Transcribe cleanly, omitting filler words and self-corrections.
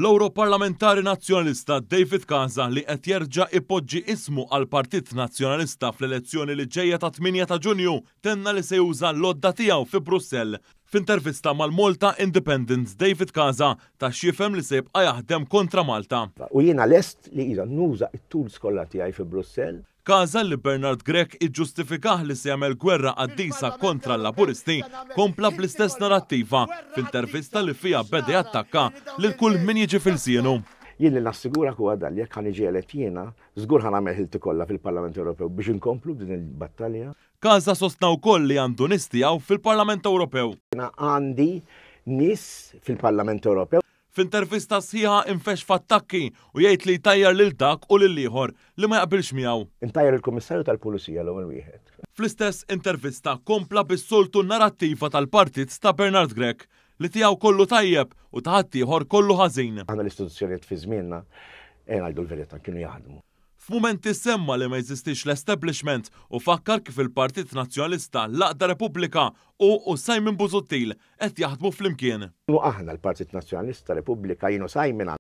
L-Ewroparlamentari Nazzjonalista David Casa li qed jerġa' ipoġġi ismu għall-Partit Nazzjonalista fl-elezzjoni li ġejja tat-8 ta' Ġunju tenna li se juża l-għodda tiegħu fi Brussell. F'intervista mal-Malta Independent David Casa ta x'jifhem li se jibqa' jaħdem kontra Malta. U jiena lest li iva nuża t-tools kollha tiegħi fi Brussell. Casa li Bernard Grech iġġustifikah li se jagħmel gwerra qaddisa kontra l-Laburisti kompla bl-istess narattiva f'intervista li fiha beda jattakka lil kull min jiġi f'ilsienu. Jien li nassigurak huwa dan li jekk ħa niġi elett jiena, żgur ħa nagħmel ħilti kollha fil-Parlament Ewropew biex inkomplu b'din il-battalja. Casa sostna wkoll li għandu nies tiegħu fil-Parlament Ewropew. Jiena għandi nies fil-Parlament Ewropew. F'intervista sħiħa infexx f'attakki u jgħid li jtajjar lil dak u lill-ieħor li ma jaqbilx miegħu. Intajjar il-Kummissarju tal-Pulizija l-ewwel wieħed. Fl-istess intervista kompla bis-soltu narattiva tal-partit ta' Bernard Grech li tiegħu kollu tajjeb u ta' ħaddieħor kollu ħażin. Aħna l-istituzzjonijiet fi żmienna, ejja ngħidu l-verità, kienu jaħdmu. F'mumenti semma li ma jeżistix l-establishment u fakkar kif il-Partit Nazzjonalista, l-Għaqda Repubblika, hu u Simon Busuttil qed jaħdmu flimkien. U aħna l-Partit Nazzjonalista, Repubblika, jien u Simon.